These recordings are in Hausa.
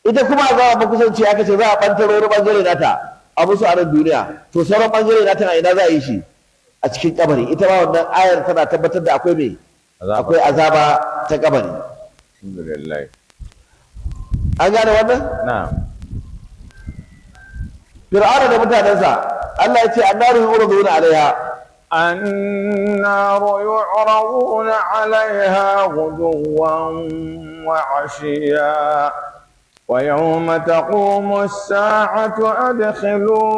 Ita kuma azaba makusanci aka ce za a ɓantaro wani ɓangare nata a musu a nan duniya. To sauran ɓangare nata a ina za a yi shi? A cikin kabari. Ita ma wannan ayar tana tabbatar da akwai me? Akwai azaba ta kabari. Alhamdulillah. An gane wannan? Na'am. Fir'auna da mutanensa, Allah ya ce annaru yuraduna alaiha. النار يعرضون عليها غدوا وعشيا ويوم تقوم الساعة أدخلوا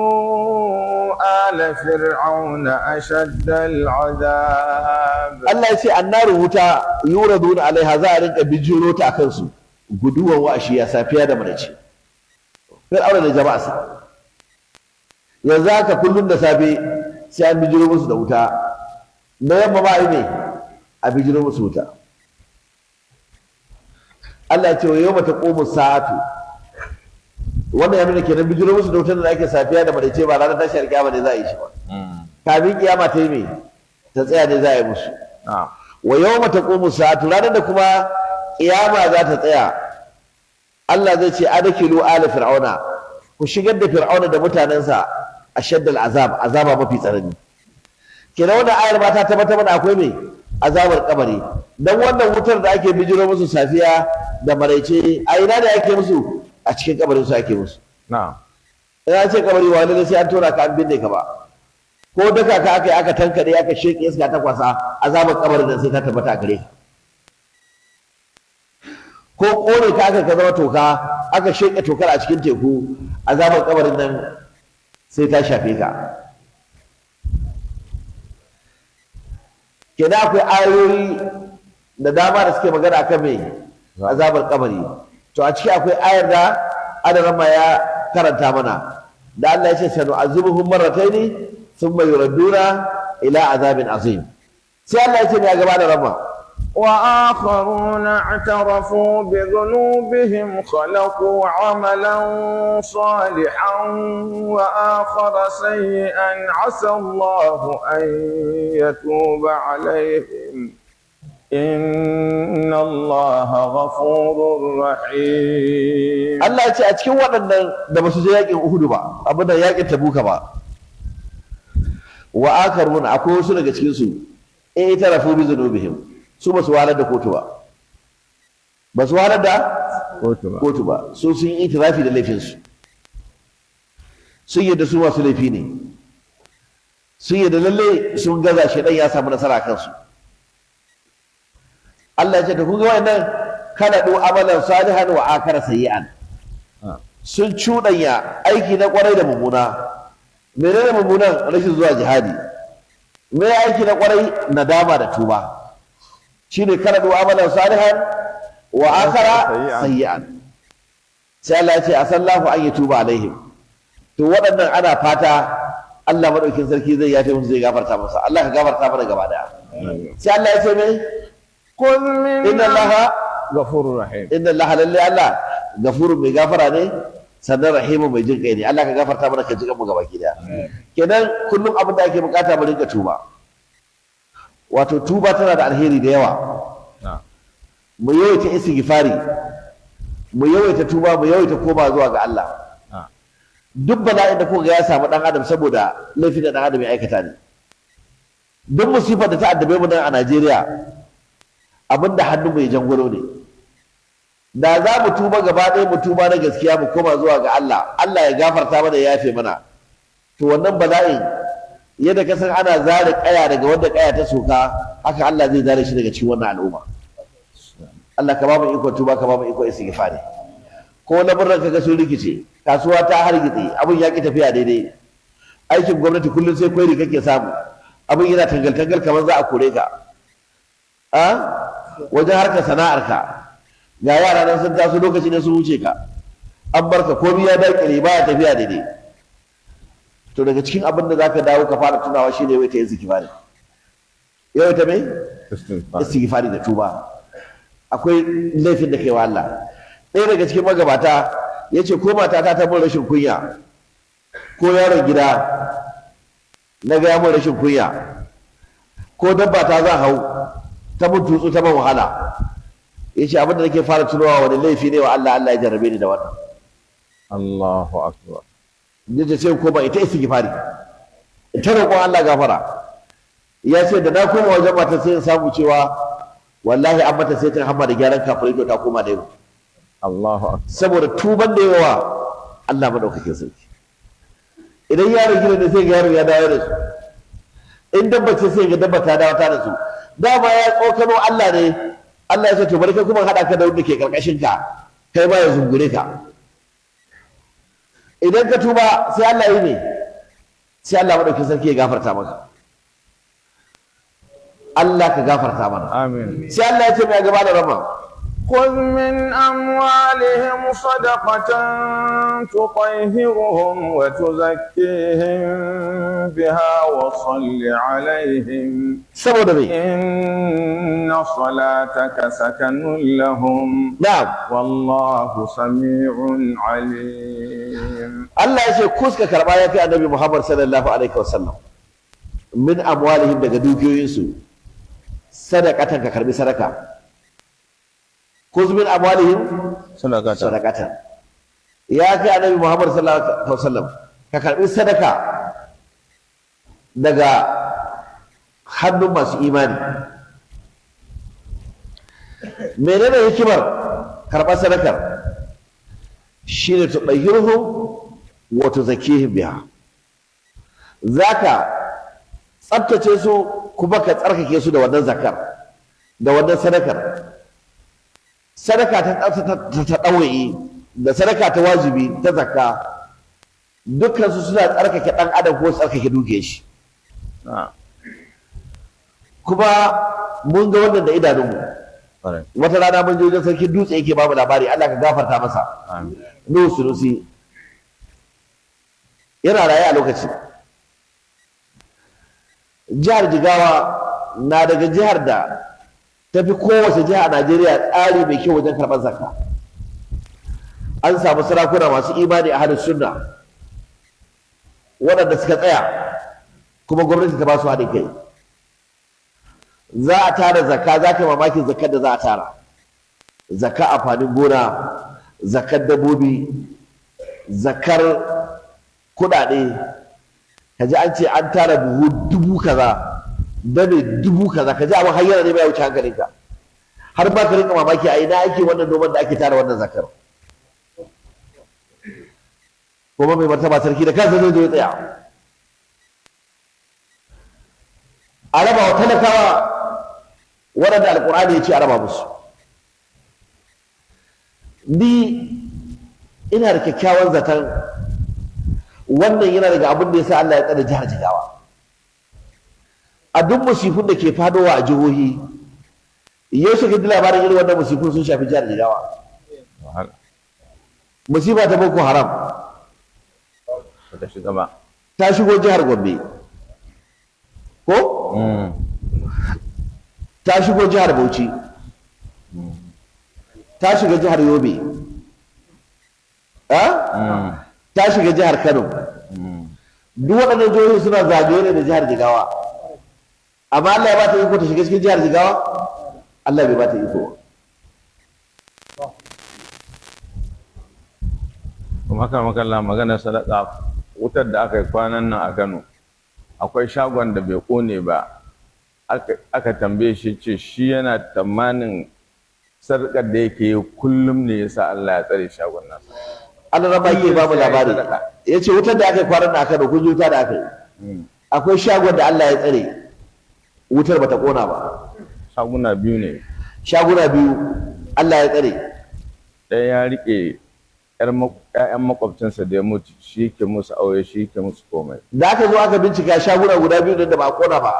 آل فرعون أشد العذاب. Allah ya ce annaru, wuta, yuraduna alaiha, za a rinka bijiro ta akan su, guduwan wa ashiya, safiya da maraice. Fir'auna da jama'arsa yanzu haka kullum da safe sai an bijiro musu da wuta, na yamma ma yi ne a bijiro musu wuta. Allah ya ce wa yawma taqumu sa'atu. Wannan ya nuna kenan bijiro musu da wutar da ake safiya da maraice ba ranar tashar kiyama ne za a yi shi ba, kafin kiyama ta yi me ta tsaya ne za a yi musu. Wa yawma taqumu sa'atu, ranar da kuma kiyama za ta tsaya, Allah zai ce adkilu ala fir'auna, ku shigar da Fir'auna da mutanensa, ashaddal azab, azaba mafi tsanani. Kenan wannan ayar ma ta tabbatar mana akwai me? Azabar kabari. Dan wannan wutar da ake bijiro musu safiya da maraice, a ina ne ake musu? A cikin kabarin su ake musu. Ina ce kabari wani ne sai an tona ka an binne ka ba, ko daka ka aka yi aka tankade aka sheke iska ta kwasa, azabar kabarin nan sai ta tabbata a gare ka. Ko kone ka aka ka zama toka, aka sheke tokar a cikin teku, azabar kabarin nan sai ta shafe ka. Kenan akwai ayoyi da dama da suke magana akan me? Azabar kabari. To a ciki akwai ayar da adaran ya karanta mana, da Allah ya ce sanu'azibuhum marrataini thumma yuradduna ila azabin azim. Sai Allah ya ce ne a gaba da rama? وآخرون اعترفوا بذنوبهم خلقوا عملا صالحا وآخر سيئا عسى الله أن يتوب عليهم إن الله غفور رحيم. Allah ya ce a cikin waɗannan da ba su je yakin Uhudu ba, abin da yakin Tabuka ba, wa akaruna, akwai wasu daga cikin su, i'tarafu bi dhunubihim, su ba su wahalar da kotu ba, ba su wahalar da kotu ba. Su sun yi itirafi da laifinsu, sun yadda su masu laifi ne, sun yadda lalle sun gaza, shaidan ya samu nasara kansu. Allah ya ce da kun ga wayannan, khaladu amalan salihan wa akara sayyi'an, sun cuɗanya aiki na kwarai da mummuna. Menene mummunan? Rashin zuwa jihadi. Me aiki na kwarai? Nadama da tuba. Shine khaladu amalan salihan wa akara sayyi'an. Sai Allah ya ce asallahu an yatuba alaihim. To waɗannan ana fata Allah madaukin sarki zai yafe musu, zai gafarta musu. Allah ka gafarta mana gaba daya. Sai Allah ya ce me? قل من inna Allaha غفور رحيم. Inna Allaha, lalle Allah, gafurun, mai gafara ne, sannan rahimu, mai jin kai ne. Allah ka gafarta mana, ka ji mu gaba ki daya. Kenan kullum abin da ake bukata mu rinka tuba. Wato tuba tana da alheri da yawa. Mu yawaita istighfari, mu yawaita tuba, mu yawaita koma zuwa ga Allah. Duk bala'in da kuka ga ya samu dan adam, saboda laifin da dan adam ya aikata ne. Duk musifar da ta addabe mu nan a Najeriya, abinda hannun mu ya jangolo ne. Da za mu tuba gaba ɗaya, mu tuba na gaskiya, mu koma zuwa ga Allah, Allah ya gafarta mana, ya yafe mana, to wannan bala'in yadda ka san ana zare kaya daga wanda kaya ta soka, haka Allah zai zare shi daga cikin wannan al'umma. Allah ka ba mu iko tuba, ka ba mu iko istighfari. Ko lamuran kaga sun rikice, kasuwa ta hargitse, abun ya ki tafiya daidai, aikin gwamnati kullum sai kwairi kake samu, abun yana tangal tangal kamar za a kore ka, a wajen harkar sana'arka, ga yara nan sun taso, lokaci ne sun wuce ka, an barka, komai ya dakile, baya tafiya daidai, to daga cikin abin da zaka dawo ka fara tunawa shine wai ta istighfari, yau ta mai istighfari da tuba. Akwai laifin da kai wa Allah. Ɗaya daga cikin magabata ya ce ko matata ta mun rashin kunya, ko yaron gida na ga ya mun rashin kunya, ko dabba ta zan hau ta mun tutsu ta ban wahala, Yace abin da nake fara tunowa, wani laifi ne wa Allah, Allah ya jarrabe ni da wannan? Allahu akbar. Yace sai koma ita istighfari, ta roƙon Allah gafara. Ya ce da na koma wajen mata, sai in samu cewa wallahi an mata sai ta hamma da gyaran kafin ta koma da yau. Allahu akbar. Saboda tuban da yawa Allah madaukakin sarki. Idan yaro gida ne, sai ga yaro ya dawo da su. In dabba ce, sai ga dabba ta dawo ta da su. Dama ya tsokano Allah ne. Allah ya ce, to bari kai kuma haɗa ka da wanda ke karkashin ka, kai ma ya zungure ka. Idan ka tuba, sai Allah yi ne, sai Allah madaukakin sarki ya gafarta maka. Allah ka gafarta mana. Amin. Sai Allah ya ce mai gaba da rama. خذ من أموالهم صدقة تطهرهم وتزكيهم بها وصل عليهم. Saboda me? إن صلاتك سكن لهم. Na'am. والله سميع عليم. Allah ya ce kus, ka karba, ya kai Annabi Muhammad sallallahu alaihi wasallam, min amwalihim, daga dukiyoyinsu, sadaqatan, ka karbi sadaka. Kus min amwalihim صدقة. Sadaqatan. Ya kai Annabi Muhammad sallallahu alaihi wasallam, ka karbi sadaka daga hannun masu imani. Menene hikimar karɓar sadakar? Shine tudahhiruhum wa tuzakkihim biha, zaka tsaftace su kuma ka tsarkake su da wannan zakar, da wannan sadakar. Sadaka ta ta ɗawayi da sadaka ta wajibi ta zakka, dukkan su suna tsarkake ɗan adam ko tsarkake dukiyar shi. نعم. Kuma mun ga wannan da idanunmu. Wata rana mun je wajen Sarkin Dutse, yake bamu labari, Allah ka gafarta masa. آمين. Nuhu Sunusi yana raye a lokacin. Jihar Jigawa na daga jihar da ta fi kowace jiha a Najeriya tsari mai kyau wajen karɓar zakka. An samu sarakuna masu imani a hadin sunna waɗanda suka tsaya, kuma gwamnati ta ba su haɗin kai. Za a tara zakka, za ka yi mamakin zakkar da za a tara: zakka amfanin gona, zakkar dabbobi, zakkar kuɗaɗe. Ka ji an ce an tara buhu 10,000, dame 10,000. Ka ji abin har yana ne ya wuce hankalinka, har ba ka rinka mamaki a ina ake wannan noman da ake tara wannan zakkar. Kuma mai martaba sarki da kansa zai zo ya tsaya a raba wa talakawa waɗanda Alƙur'ani ya ce a raba musu. Ni ina da kyakkyawan zaton wannan yana daga abin da ya sa Allah ya tsare jihar Jigawa. A duk musifun da ke fadowa a jihohi, yaushe ka ji labarin irin wannan musifun sun shafi jihar Jigawa? Wahala. Musiba ta Boko Haram Bata shiga ba. ta shigo jihar Gombe, ko ta shigo jihar Bauchi, ta shiga jihar Yobe, ah? Ta shiga jihar Kano. Duk waɗannan jihohi suna zagaye ne da jihar Jigawa, amma Allah ya ba ta iko ta shiga cikin jihar Jigawa? Allah bai ba ta iko ba. Kuma haka makalla maganar sadaka, wutar da aka yi kwanan nan a Kano, akwai shagon da bai kone ba. Aka tambaye shi, ce shi yana tamanin sadakar da yake yi kullum ne yasa Allah ya tsare shagon nasa. Allah raba yake ba mu Kullum sai ya yi labari. sadaka. Ya ce wutar da aka yi kwanan nan a Kano, kun ji wuta da aka yi, akwai shagon da Allah ya tsare, wutar bata kona ba. Shaguna biyu ne. Shaguna biyu Allah ya tsare. Ɗaya ya riƙe ‘ya'yan makwabcinsa da ya mutu, shi yake musu aure, shi yake musu komai. Da aka zo aka bincika shaguna guda biyu din da ba a kona ba,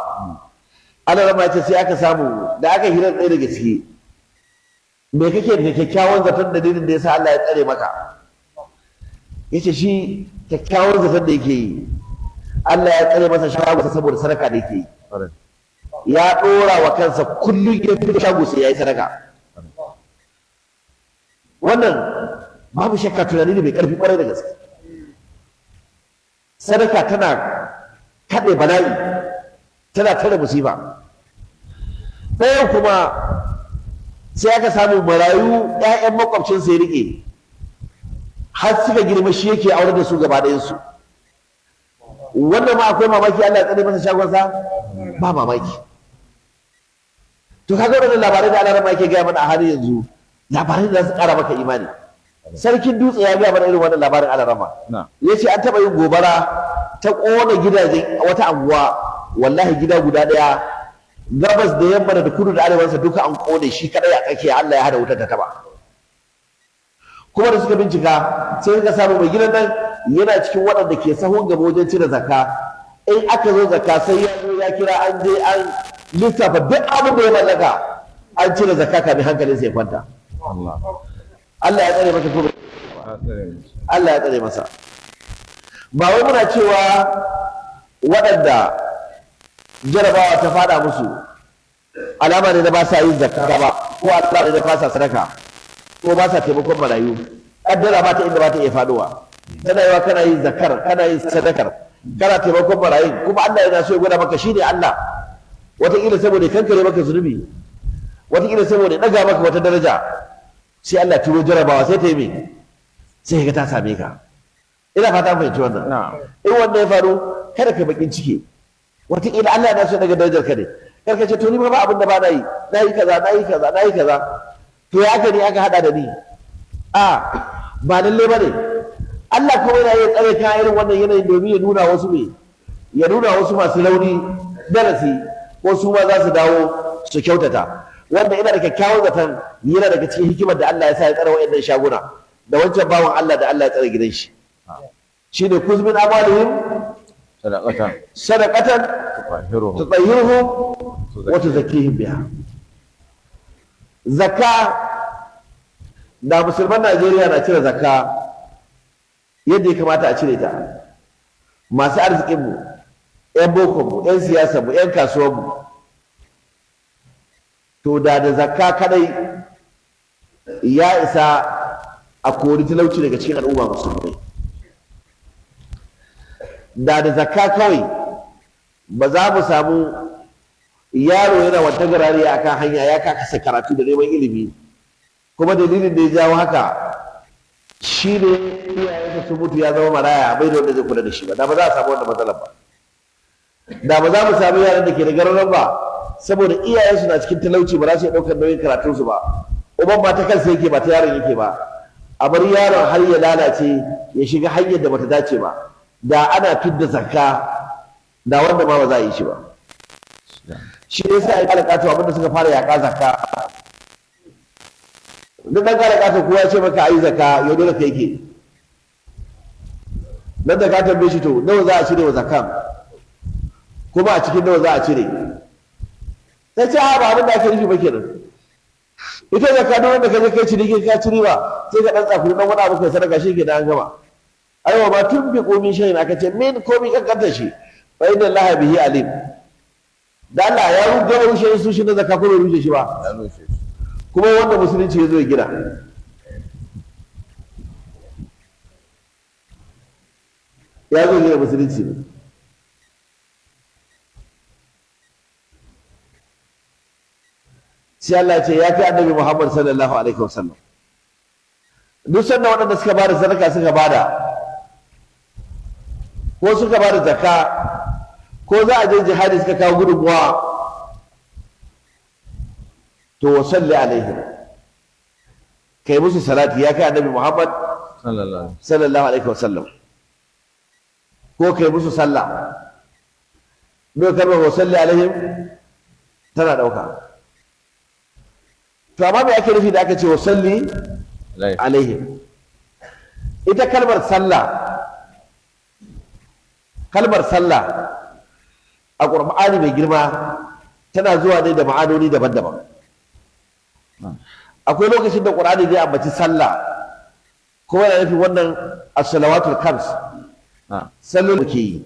Allah rama ya ce sai aka samu da aka hira ɗaya daga ciki, me kake da kyakkyawan zaton dalilin da yasa Allah ya tsare maka? Yace shi kyakkyawan zaton da yake yi, Allah ya tsare masa shago saboda sadaka da yake yi. Ya ɗora wa kansa kullum ya fito shago sai ya yi sadaka. Wannan babu shakka tunani ne mai ƙarfi ƙwarai da gaske. Sadaka tana kaɗe bala'i, tana tare musiba. Ɗayan kuma Sai aka samu marayu 'ya'yan makwabcinsa ya rike har suka girma, shi yake aure da su gaba ɗayansu. Wannan ma akwai mamaki Allah ya tsare masa shagonsa? Ba mamaki. To kaga wannan labarai da Allah yake gaya mana a halin yanzu, labarai da za su ƙara maka imani. Sarkin Dutse ya gaya mana irin wannan labarin, Alarama. Ya ce an taɓa yin gobara ta ƙona gidajen wata anguwa. Wallahi gida guda ɗaya, gabas da yamma da kudu da arewansa duka an ƙone, shi kaɗai a tsakiya Allah ya hada wutar ta taɓa. Kuma da suka bincika sai suka samu mai gidan nan yana cikin waɗanda ke sahun gaba wajen cire zakka. In aka zo zakka sai ya zo ya kira an je an lissafa duk abin da ya mallaka, an cire zakka kamin hankalinsa ya kwanta. Allah. Allah ya tsare masa ko Allah ya tsare masa? Ba wai muna cewa waɗanda jarabawa ta fada musu alama ne na ba sa yin zakka ba, ko alama ne na ba sa sadaka, ko ba sa taimakon marayu. Kaddara ba ta inda ba ta iya faduwa. Tana yawa kana yin zakkar, kana yin sadakar, kana taimakon marayu, kuma Allah yana so ya gwada maka shine Allah. Wataƙila saboda ya kankare maka zunubi, wataƙila saboda ya ɗaga maka wata daraja, sai Allah turo jarabawa sai ta yi me? Sai ka ta same ka. Ina fata fahimci wannan. In wannan ya faru, kada ka bakin ciki. Wataƙila Allah yana so daga darajar ka ne. Kar ka ce, "To ni ma ba abin da ba na yi, na yi kaza, na yi kaza, na yi kaza, to ya aka ni aka hada da ni?" A ba lalle ba ne. Allah kuma yana iya tsare ka irin wannan yanayin domin ya nuna wasu me? Ya nuna wasu masu rauni darasi, ko su ma za su dawo su kyautata. Wanda ina da kyakkyawan zaton yana daga cikin hikimar da Allah ya sa ya tsare wa'annan shaguna da wancan bawan Allah da Allah ya tsare gidan shi, shine khuz min amwalihim sadaqatan sadaqatan tutahhiruhum tutahhiruhum wa tuzakkihim biha. Zakka, da musulman Najeriya na cire zakka yadda ya kamata a cire ta, masu arzikinmu, 'yan bokonmu, 'yan siyasarmu, 'yan kasuwanmu, to da da zakka kadai ya isa a kori talauci daga cikin al'umma musulmai. Da da zakka kawai ba za mu samu yaro yana wata garariya akan hanya ya kasa karatu da neman ilimi, kuma dalilin da ya jawo haka shi ne iyayensa sun mutu, ya zama maraya, bai da wanda zai kula da shi ba. Da ba za a samu wannan matsalar ba. Da ba za mu samu yaran da ke da gararan ba saboda iyayensu na cikin talauci, ba za su iya ɗaukar nauyin karatunsu ba, uban ba ta kansa yake ba, ta yaron yake ba, a bar yaron har ya lalace ya shiga hanyar da bata dace ba. Da ana fidda zakka, da wanda ma ba za a yi shi ba. Shi ne sai a yi ƙara abinda suka fara yaƙa zakka. Duk ɗan ƙara ƙato kowa ya ce maka a yi zakka, yau dole ka yake nan da ka tambaye shi, to nawa za a cire wa zakkan, kuma a cikin nawa za a cire? Sai ce, a ba abin da ake nufi ba kenan. Ita zakka, duk wanda ka je kai ciniki ka ci riba, sai ka ɗan tsakuri ɗan wani abu kai sadaka, shi ke an gama. Aiwa ma tunfiqu min shay'in, aka ce min, komi kankanta shi, fa inna Allaha bihi alim. Da Allah ya gama rushe su shi na zakka ko bai rushe shi ba? Ya rushe. Kuma wanda musulunci ya zo ya gina. Ya zo gina musulunci ne. Sai Allah ya ce, ya kai Annabi Muhammad sallallahu alaihi wasallam, duk sanda waɗanda suka bada sadaka suka bada, ko suka bada zakka, ko za a je jihadi suka kawo gudunmuwa, to wa salli alaihim, kai musu salati, ya kai Annabi Muhammad sallallahu alaihi sallallahu alaihi wasallam, ko kai musu sallah. Bai kalmar wa salli alaihim tana ɗauka. To amma me ake nufi da aka ce wa salli alaihi? Alaihim? Ita kalmar sallah, kalmar sallah a Qur'ani mai girma tana zuwa ne da ma'anoni daban-daban. Akwai lokacin da Qur'ani zai ambaci sallah kuma yana nufin wannan as-salawatul khams, Na'am. sallolin muke yi.